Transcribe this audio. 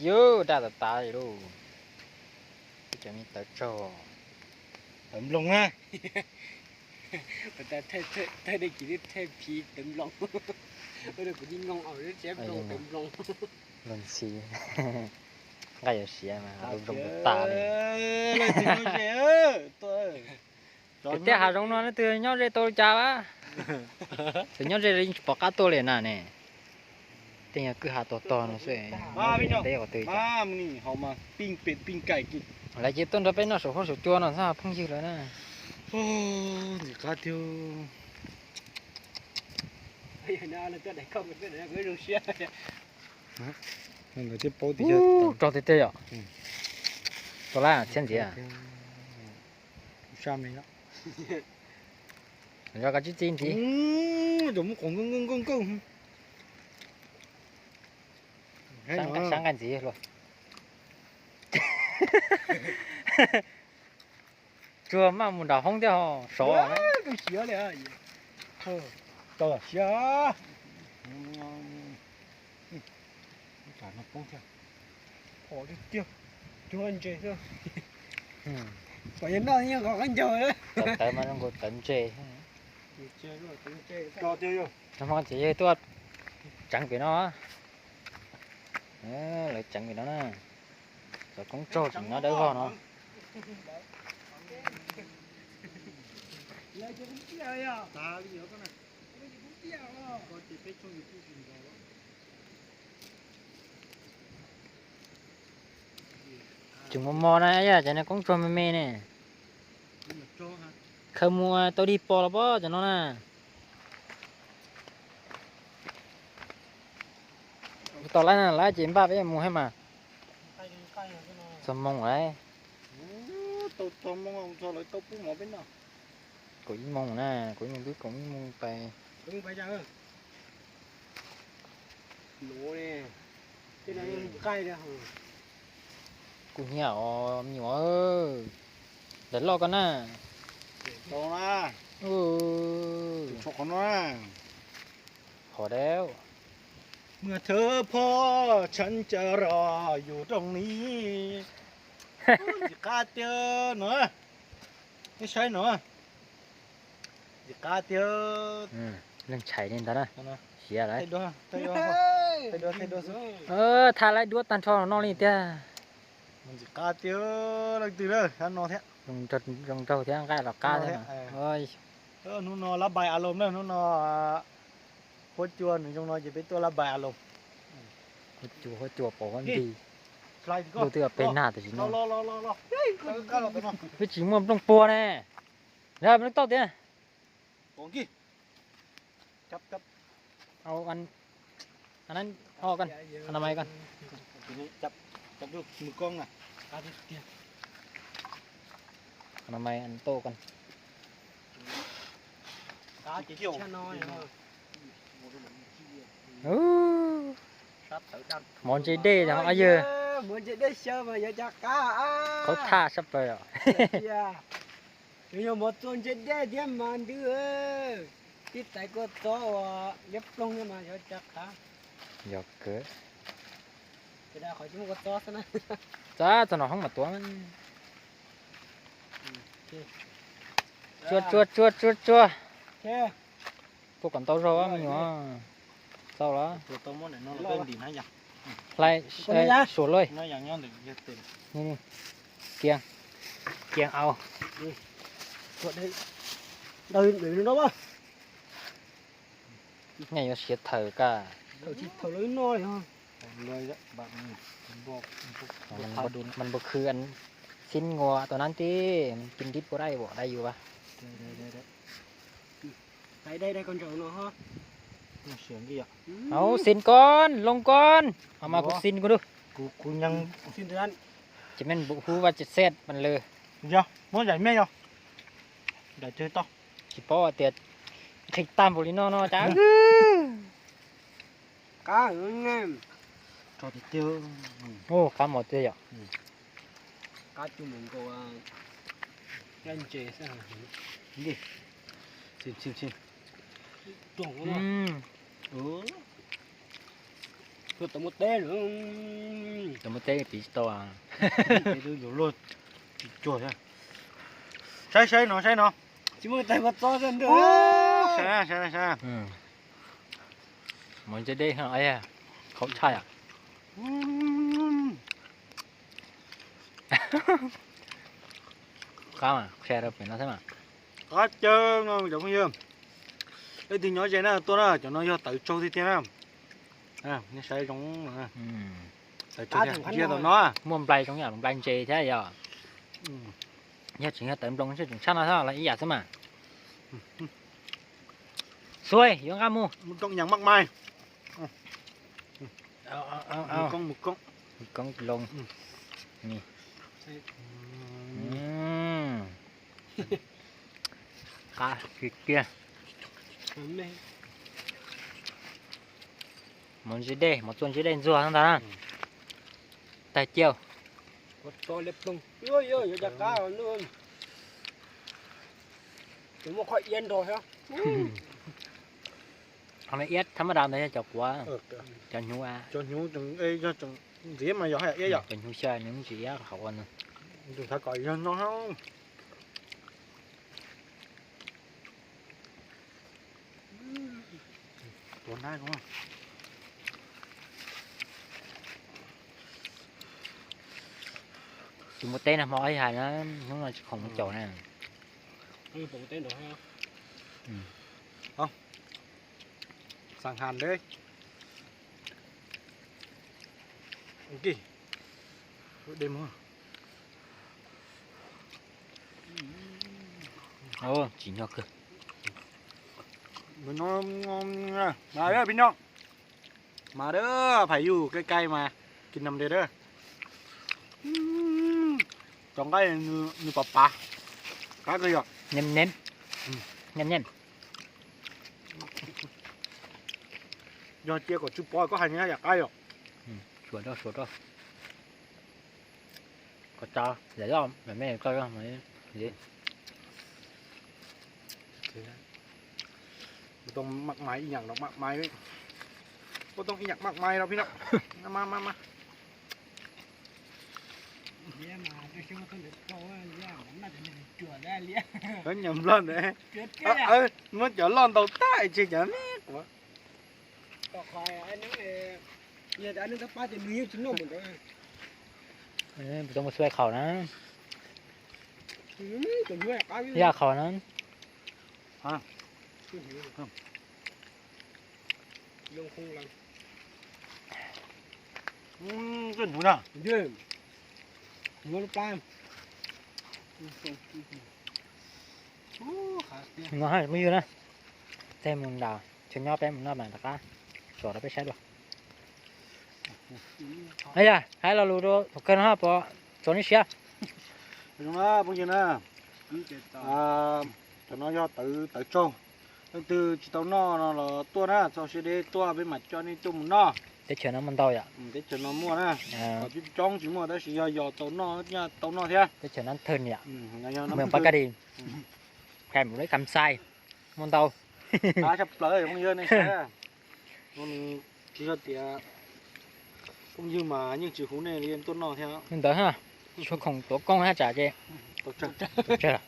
Yus daj tas tas li lauj. Cov me tawv tsaug, tawv nploos na. Thaj dej kis twb thej phiv tawv nploos. Ua rau kuv yeej noo au tsev nploos tawv nploos. Nploos ntxhi, nqaij yuav siav mas nploos tas li. Kwv tij hav zoov no leej twg nyob ze tau li cas a? Tus nyob ze yeej tsis pom qab tuaj li na ne. Tej nyuag kwj ha tog tog no xwb, nyob ze qhov twg. Lawv cia tuaj nrog peb noj saum huab saum cua no xwb phooj ywg lawv na. Ntxim qab tiag. Lawv thiaj paub tias rog tiag tiag yom. Rog lab txhiab ntxiv. Zov koj tsib txib ntxiv. Cov muab qos nkauj nkauj nkauj nkauj. Sab nqaij ntxiv luaj. Tsuag maj mus nram hoob thiab ho sov. Siav. Pom tiag tiag, cua ntses xwb. Pom yog noj yeej qhov qab ncaug. Tawv mas zoo nkaus tawv ntses. Hmo ces yawg tuaj tseev pem no. Lawv tseev pem no na. Cov koob tsaug tseem nyob dawb vog no. Tseem mos mos na, yog cov niag koob tsuag me me ne. Khaws mus tau dig pos los pob cov no na. Tau lawm na, lawm ces npaj peb mus thiab mas. Txog moo lawm. Kaum ib moos na, kaum ib moos twb kaum ib moos pais. Kuv nyiam os me nyuam. Ntawm loj ko na. Qhov dab. Muaj thawj phob tshav ncaws ros yus rooj ni. Ntxim qab tiag no. Nej saib no. Ntxim qab tiag. Leej tshais li ntawd na. Siav lawm. Thaj lawv duab tag nrho no li tiag. Ntxim qab tiag leej twg lawm sab no thiab. Zoo nraug thiab nqaij los qab thiab. Hnub no lab npais a loos na, hnub no huab cua nws zoo no ces peb tuaj lab npais a loos. Huab cua, huab cua pom huab nti. Luj twb peb nag tam sim no. Twb tsis muaj nplooj puag ne. Yog nplooj tauj tiag. Au, ăn, ăn ăn, ăn mai con. Ăn mai ăn tô con. Mov ntse dej os yawg. Qhov thaj sab plaws os. Yog mov txua ntse dej thiab mas ntws. Tib tais kua txob uas liab ploog thiab mas yuav cas qhav. Yog kawg. Txav txog no hoob mas tuav. Tsuag tsuag tsuag tsuag tsuag. Puab kom ntau zaug me nyuam. Txaus los. Hlais suav luj. Kiag, kiag au. Nej yuav siav thawm kag. Mas npau khw xib nua tua nan tib, kin dib puas dai, puas dai yus as. Hauv xin con, loo con. Mas kuv xin kuv lub. Ces men npum hu va ces xet mas lawm. Tsis paub tias nqhis tag npaum li no no cas. Qab mos tiag yom. Tau muab teb, tau muab teb piv tsis tau. Luag tsis cuag thiab. Saib saib no saib no. Tsis muaj tais kua txob. Saib saib saib. Mov ntse dej, qhauv tshaj yom. Qab mas, qhia rau pem no xwb mas. Qab caw no cov phooj ywg. Leej twg nyob ze na tuaj na, cov no yog tawv tsaug tiag tiag na. Nej saib zoo, tawv tsaug tiag, ntsia tau no. Muaj nplai zoo yam nplai ntses thiab yom. Yog tseem yog tawv nploos tseem tshaj no los ib yam xwb mas. Xuav yuav nqa mus. Mus koob maj mais. Mus koob, mus koob. Mus koob loo. Qab kiag kiag. Mov ntse dej, mov txua ntse dej ntxuag ntag na. Taig ciaj. Muaj qhov iab nrog thiab. Qhov no iab thab maj das ntawd yog cov quav, cov hnyuv, cov hnyuv ntxiv mas yog haj yam iab yom. Cov hnyuv xyaw nws ntsis iab hauv no. Tus thav kom yog no. Tsis muaj teb no hmo ib hais na, hnub no tsis khoom mus caum na. Xaas has deb. Tsim nyog kawg. Mas dab phais yus cay cay mas kis nag dej dab. Cov nqaij nws pav pav, qab kawg yog. Nyeem nyeem, nyeem nyeem. Yog cia kom tsw pov koj hais nws yam qab yom. Suav rau, suav rau. Kom tso lawm loj, lawm me koj. Puas tau maj mais ib yam los maj mais, puas tau ib yam maj mais los phij no. Mas mas mas. Koj nyam nplog ntawd, muab cov loj ntaus tag tseg cov me quav. Puas tau mus xuav khaum na? Yaj khaum na. Koj ntxuv na. No hais phooj ywg na, tej mus nram chaw nyob peb mus noj mas rov qab tso rau peb saib dua. Yog hais lo lus rau thaum kawg no pom tso nej siab. Phooj ywg na, cov no yog tawv tsaug. Leej twg tsis tau noj no los tuaj na, txog siab deb tuaj peb mam coj nej tuaj mus noj. Teb chaws no muaj ntau yom. Teb chaws no muaj na, coob tsis muaj tab sis yog yos tau noj, tau noj thiab. Teb chaws no thwj yom. Mus pab kaj dis, kaj mus lawv kam xais, muaj ntau. Qab tshaj plaws phooj ywg nej saib. Tsis yog tias phooj ywg mas yeej tsis hu nej li tuaj noj thiab. Li ntawd ha, tshuav khoom tuav koob haj tsam ces tau tsawg.